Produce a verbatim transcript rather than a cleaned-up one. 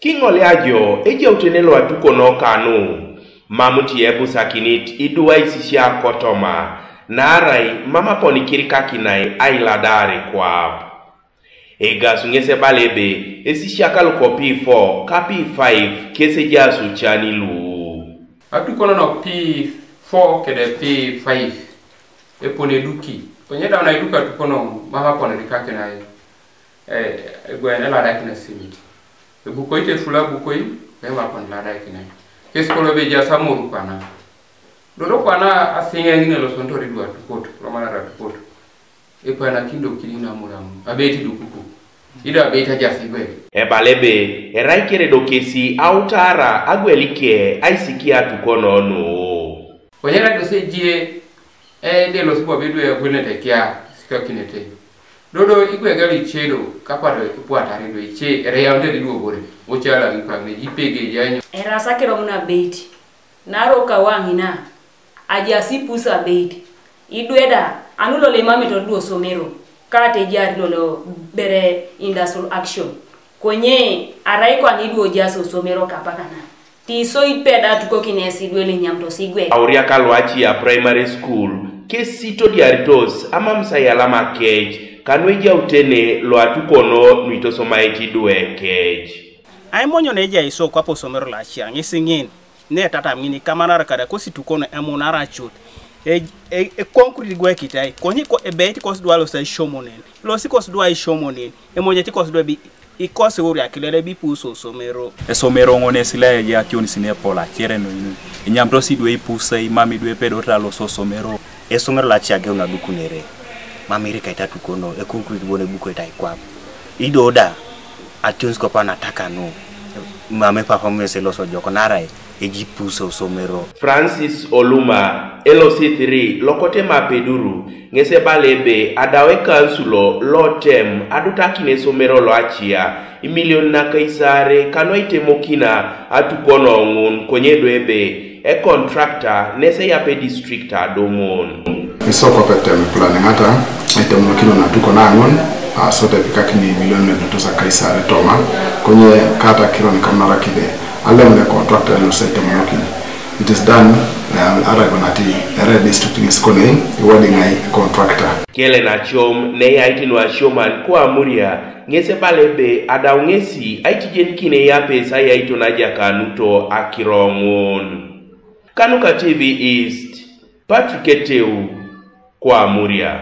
Kiŋoliajo ejautene loatukono kanu, mam tiebusakinit idua isisia kotoma, naarai mam apon kirikakinai ailadaar kwap. Egasu ŋes ebala ebe esisiak luko P four ka P five kes ejaas ocani lu. Atukono no P four kede P five epone eduki. Konye da na eduka atukono mam apon rikakinai, eh, egwen eladakin esimit. Ebukoi te fula bukoi, mam apon ladakinai. Kes kolo be ejaas amoru kwana. Dodo kwana asiŋ eŋine losontor idua atukot, lomanara atukot. Epanakin do kidi na muramu, abeit dukuku. Ido abeit ajaas igwel. Ebala ebe, erai kere do kesi autara agwelike aisiki atukono nu. Konye erai do se ejie, eh, de losibu abedu egwelnete kia, sikakinete. Dodo igwegel ice do, kapato ipuatari do ice, ereyaunete didu obore, ochala ŋikwaŋ ne jipege janyo. Erasa kiro muna abeit. Naro kawaŋ ina, ajaas ipus abeit. Idwe da, anu lolo imamete odu osomero, kata ejaar lolo bere industrial action. Konye, arai kwana idwe ojaas osomero kapakana. Tiso ipeda atukokin esi idwe linyamtos igwe. Auriak aloacia Primary School, kesi todiaritos amamsa yalama kec, kanu ejautene loatukono nuitosomaet idwe kec. Aimonyo neja iso kwape osomero loacia ŋes ŋin, netatam ŋin ikamanar kada kositukono emunar acut. E, e, e concrete igwekitai, konye ko, ebeit kos dwa losa ishomonen, losi kos dwa ishomonen, emonyet kos dwa bi, ikos uriak ilele bi pus osomero. Esomero ŋones ilea eja ationis nepol acere noinu, inyamtos idwe ipusei, mam idwe epedorete aloso osomero. Esomero loacia geun adukunere, mam irikaita atukono, e concrete bon ebukoitai kwap. Ido da, ationis kopa natakanu, mam eperformance eloso ejok, naarai ejipus osomero. Francis Oluma, L C three, lokote mapeduru, ŋes ebala ebe adau ekansulo lotem adutakin esomero loacia, imilion nakaisare kanu aitemokina atukono ŋun, konye do ebe, ekontrakta nese yape district adumun. Isoko petem planning ata, aitemonokino natuko naŋun, asote pikakini milion medotos akaisare toma, konye kata kiron kamunarakide, alemune contractor nus aitemonokini. It is done, eh, araibanati, ere district ŋes kone, iwadi ŋai contractor. Kele nacom, neyait nuasioman ko Amuria, ŋes ebala ebe adau ŋesi aitijenikine yapes ayaiton ajakanuto akiroŋun. Kanuka T V East, Patrick Eteu, ko Amuria.